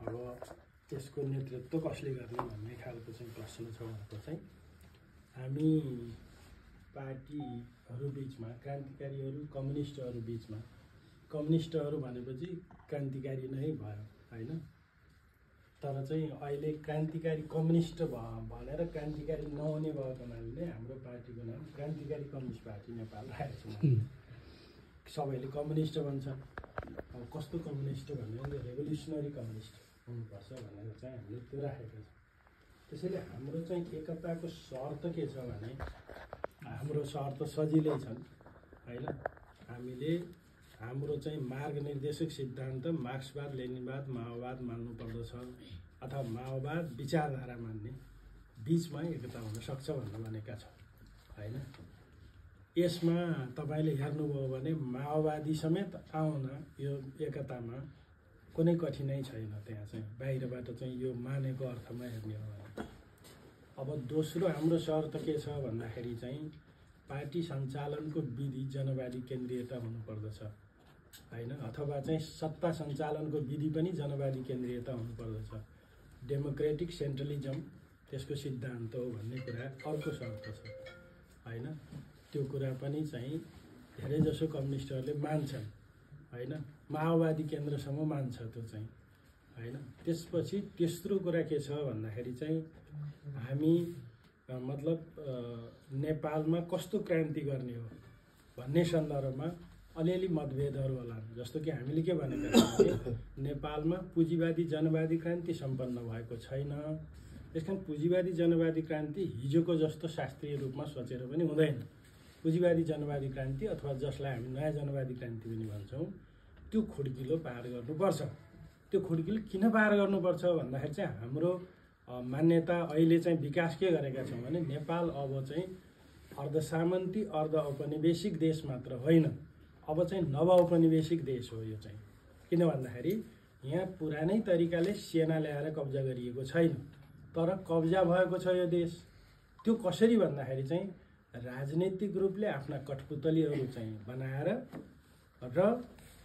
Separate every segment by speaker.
Speaker 1: अब त्यसको नेतृत्व कसले गर्ने भन्ने खालको चाहिँ प्रश्न छ भनेको चाहिँ हामी पार्टीहरू बिचमा क्रान्तिकारीहरू कम्युनिस्टहरू बिचमा कम्युनिस्टहरू भनेपछि क्रान्तिकारी नै भयो हैन तर चाहिँ अहिले क्रान्तिकारी कम्युनिस्ट भनेर क्रान्तिकारी नहुने भएको हुनाले हाम्रो पार्टीको नाम क्रान्तिकारी कम्युनिस्ट पार्टी नेपाल राखेको छ सबैले कम्युनिस्ट भन्छन् अब कस्तो कम्युनिस्ट भन्ने रेभोल्युसनरी कम्युनिस्ट हुनुपर्छ भनेर चाहिँ हामीले त्यो राखेको छ त्यसैले हाम्रो चाहिँ एकताको शर्त के छ भने हाम्रो शर्त सजिलै छन् हैन हामीले हाम्रो चाहिँ मार्ग निर्देशक सिद्धान्त मार्क्सवाद लेनिनवाद माओवाद मान्नु पर्दछ अथवा माओवाद विचारधारा मान्ने बीचमा एकता हुन सक्छ भनेर भनेका छौँ हैन यसमा तपाईले हेर्नुभयो भने माओवादी समेत आउन यो एकतामा कुनै कठिनाइ छैन त्यहाँ चाहिँ बाहिरबाट चाहिँ यो मानेको अर्थमा हेर्ने हो भने अब दोस्रो हाम्रो शर्त के छ भन्दाखेरि चाहिँ पार्टी सञ्चालनको विधि जनवादी केन्द्रीयता हुनुपर्दछ हैन अथवा चाहिँ सत्ता सञ्चालनको विधि पनि जनवादी केन्द्रीयता हुनुपर्दछ डेमोक्रेटिक सेन्ट्रलिजम त्यसको सिद्धान्त हो भन्ने कुरा अर्को शर्त छ हैन त्यो कुरा पनि चाहिँ धेरै जसो कम्युनिस्टहरूले मान्छन् हैन माओवादी केन्द्रसम्म मान्छ त्यो चाहिँ हैन त्यसपछि तेस्रो कुरा के छ भन्दाखेरि चाहिँ हामी मतलब नेपालमा कस्तो क्रान्ति गर्ने हो भन्ने सन्दर्भमा अलिअलि मतभेदहरू होला जस्तो कि हामीले के भनेका छौँ नेपालमा पुँजीवादी जनवादी क्रान्ति सम्पन्न भएको छैन त्यसकारण पुँजीवादी जनवादी क्रान्ति हिजोको जस्तो शास्त्रीय रूपमा सोचेर पनि हुँदैन पुँजीवादी जनवादी क्रान्ति अथवा जसलाई हामी नयाँ जनवादी क्रान्ति पनि भन्छौँ त्यो खुड्किलो पार गर्नुपर्छ त्यो खुड्किलो किन पार गर्नुपर्छ भन्दाखेरि चाहिँ हाम्रो मान्यता अहिले चाहिँ विकास के गरेका छौँ भने नेपाल अब चाहिँ अर्धसामन्ती अर्ध औपनिवेशिक देश मात्र होइन अब चाहिँ नवऔपनिवेशिक देश हो यो चाहिँ किन भन्दाखेरि यहाँ पुरानै तरिकाले सेना ल्याएर कब्जा गरिएको छैन तर कब्जा भएको छ यो देश त्यो कसरी भन्दाखेरि चाहिँ राजनीतिक रूपले आफ्ना कठपुतलीहरू चाहिँ बनाएर र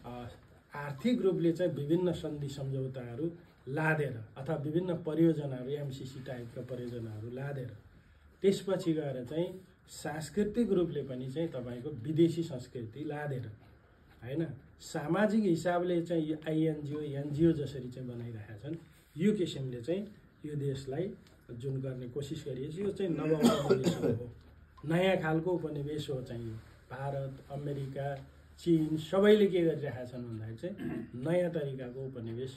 Speaker 1: आर्थिक रूपले चाहिँ विभिन्न सन्धि सम्झौताहरू लादेर अथवा विभिन्न परियोजनाहरू एमसीसी टाइपका परियोजनाहरू लादेर त्यसपछि गएर चाहिँ सांस्कृतिक रूपले पनि चाहिँ तपाईको विदेशी संस्कृति लादेर हैन सामाजिक हिसाबले चाहिँ आइएनजिओ एनजिओ जसरी चाहिँ बनाइरहेका छन् यो किसिमले चाहिँ यो देशलाई जुन गर्ने कोसिस गरिएको छ यो चाहिँ नवौपनिवेश हो नयाँ खालको उपनिवेश हो चाहिँ यो भारत अमेरिका चीन सबैले के गरिरहेका छन् भन्दाखेरि चाहिँ नयाँ तरिकाको उपनिवेश